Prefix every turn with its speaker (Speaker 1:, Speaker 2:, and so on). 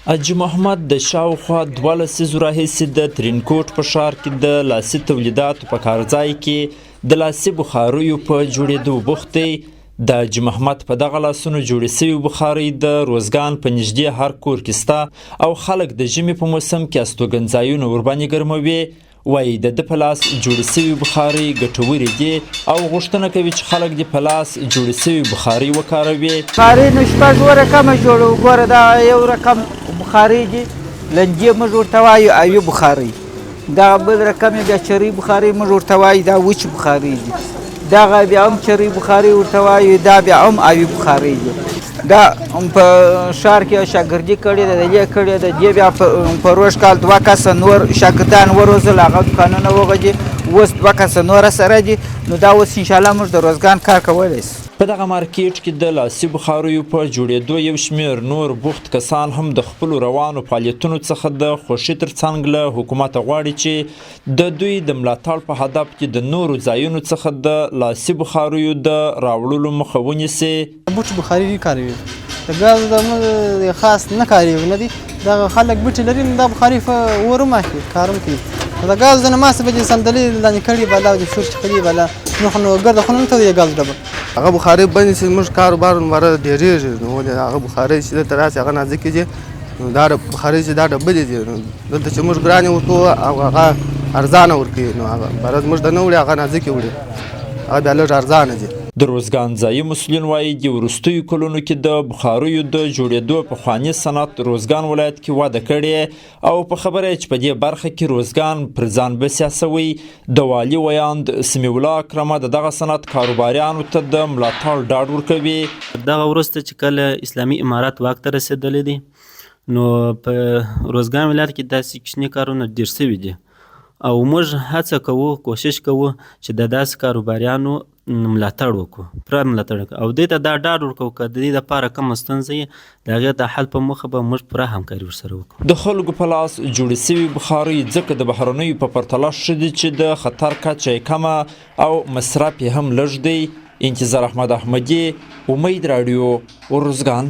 Speaker 1: حاجي محمد د شاوخوا دوه لسیزو راهیسې د ترینکوټ په ښار کې د لاسي تولیداتو په کارځای کې د لاسي بخاریو په جوړېدو بوخت دی. د حاجي محمد په دغه لاسونو جوړې شوې بخارۍ د روزګان په نږدې هر کور کې شته او خلک د ژمي په موسم کې استوګنځایونه ورباندې ګرموي. وایي د ده په لاس جوړې شوې بخارۍ ګټورې دي او غوښتنه کوي چې خلک دې په لاس جوړې شوې بخارۍ وکاروي.
Speaker 2: بخارۍ نو شپږ اووه رقمه جوړوو، ګوره دا یو رقم بخارۍ دي، لنجې موږ ورته وایو، اوي بخارۍ، دغه بل رقم یې بیا چرۍ بخارۍ موږ ورته وایو، دا وچې بخارۍ دي، دغه بیا هم چرۍ بخارۍ ورته وایو، دا بیا هم اوي بخارۍ دي. دا په ښار کې شاګردي کړې ده، د دې کړې ده، دې بیا په روږ کال دوه کسه نور شاګردان وروزل، هغه دوکانونه وغځي، اوس دوه کسه نور سره دي، نو دا اوس انشاءالله موږ د روزګان کار کولی شو.
Speaker 1: په دغه مارکیټ کې د لاسي بخاریو په جوړېدو یو شمېر نور بوخت کسان هم د خپلو روانو فعالیتونو څخه د خوښي ترڅنګ له حکومته غواړي چې د دوی د ملاتړ په هدف کې د نورو ځایونو څخه د لاسي بخاریو د راوړلو مخه ونیسي.
Speaker 3: بوټ بخاري ډېر کاروي، د ګاز د موږ خاص نه کاریږي، نه دي دغه خلک بوټي لري، نو دا بخاري په اور هم اخلي، کار هم کوي. د ګاز د نماز به دې صندلۍ لاندې کړي بالا او د شور چخلي بالا، نو خو نو ګرده خونه نه تودوي ګاز ډبه.
Speaker 4: هغه بخارۍ بندې شي زموږ کاروبار مره ډېرېږي، نو ولې هغه بخارۍ چې دلته راشي هغه نازکې دي، نو دا بخارۍ چې دا ډبلې دي، نو دلته چې موږ ګرانې ورکوو او هغه ارزانه ورکوي، نو هغه بره زموږ د نه وړي، هغه نازکې وړي، هغه بیا لږ ارزانه دي.
Speaker 1: د روزګان ځایي مسؤلین وایي د وروستیو کلونو کې د بخاریو د جوړېدو پخواني صنعت روزګان ولایت کې وده کړې او په خبره یې چې په دې برخه کې روزګان پر ځان بسیا شوی. د والي ویاند سمیع الله اکرمه د دغه صنعت کاروباریانو ته د ملاتړ ډاډ ورکوي.
Speaker 5: دغه وروسته چې کله اسلامي امارت واک ته رسېدلی دی، نو په روزګان ولایت کې داسې کوچني کارونه ډېر شوي دي او موږ هڅه کوو، کوشش کوو چې د داسې کاروباریانو ملاتړ وکړو، پوره ملاتړ وکړو او دوی ته دا ډاډ ورکوو که د دې لپاره کومه ستونزه وي د هغې د حل په موخه به موږ پوره همکاري ورسره وکړو.
Speaker 1: د خلکو په لاس جوړې شوې بخارۍ ځکه د بهرنیو په پرتله ښه دي چې د خطر کچه یې کمه او مصرف یې هم لږ دی. انتظار احمد احمدي، امید راډیو، ارزګان.